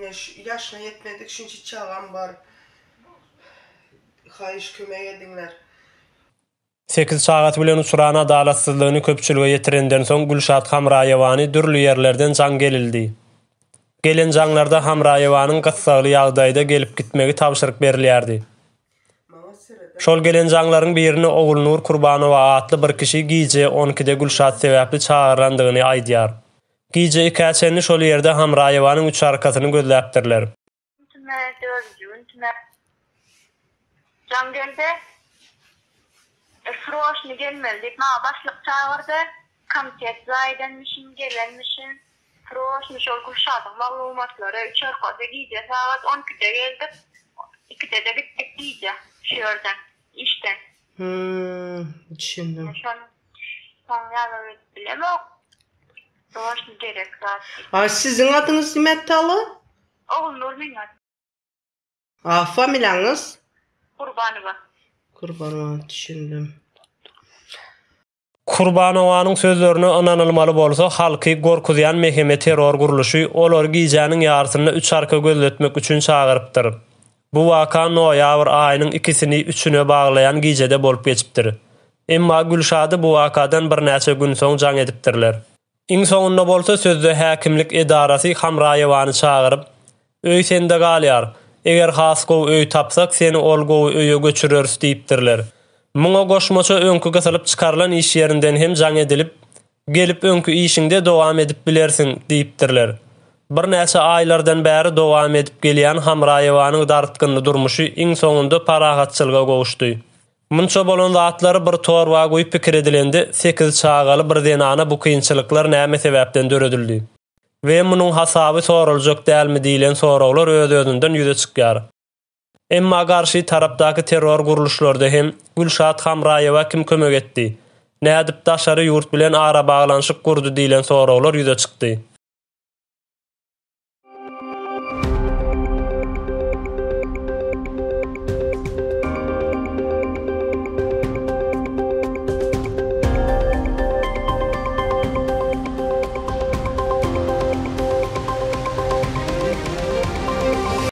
Ine şu ýaşyna ýetmedik şunça çagam bar. Haýyş kömek ediňler. Sekiz çagasy bilen uçran adalatsyzlygyny köpçülige ýetirenden soň Gülşat Hamraýewany dürli ýerlerden jaň gelildi. Gelen jaňlarda Hamraýewanyň gyssagly ýagdaýda gelip gitmegi tabşyryk berilýärdi. Şol gelen jaňlaryň birinde Ogulnur Kurbanowa atly bir kişi gije on ikide Gülşat sebäpli çagyrandygyny aýdýar. Gije ikä çenli şol ýerde Hamraýewanyň üç arkasyny gözläpdirler. Tüme, dördünji gün tüme. Jaň geldi. Sroçny gelmeli diýip maňa başlyk çagyrdy. Komitet jaýdanmyşyn, gelenmişin. Sroçny şol Gülşadyň maglumatlary, üç arkasy gije sagat on ikide geldik. Ikide-de gitdik gije şu ýerden, işden. Hum, düşündim. Şony soň ýazyp edip bilemok. Sroçny gerek zat diýip. A siziň adyňyz Nimetalla? Ogulnur meň adym. A familiýaňyz? Kurbanowa. Kurbanowa düşündim. Kurbanowanyň sözlerine ynanylmaly bolsa, halky gorkuzýan MHM terror gurluşy olary gijäniň ýarysynda üç arka gözletmek üçin çagyrypdyr. Bu waka noýabr aýynyň ikisini üçüne baglaýan gijede bolup geçipdir. Emma Gülşady bu wakadan birnäçe gün soň jaň edipdirler. Iň soňunda bolsa sözde häkimlik edarasy Hamraýewany çagyryp, Öý sende galýar. Eger has gowy öý tapsak, seni ol gowy öýe göçüreris diýipdirler. Muňa goşmaça öňki gysylyp çykarylan iş ýerinden hem jaň edilip, Gelip öňki işiňde dowam edip bilersiň diýipdirler. Birnäçe aýlardan bäri dowam edip gelýän Hamraýewanyň dartgynly durmuşy iň soňunda parahatçylyga gowuşdy. Munça bolan zatlary bir torba guýup pikir edilende, sekiz çagaly bir zenana bu kynçylyklar näme sebäpden döredildi? We munuň hasaby soraljak dälmi diýlen soraglar öz-özünden ýüze çykýar. Emma garşy tarapdaky terror gurluşlarda hem Gülşat Hamraýewa kim kömek etdi? Nädip daşary ýurt bilen arabaglanyşyk gurdy diýlen soraglar ýüze çykdy.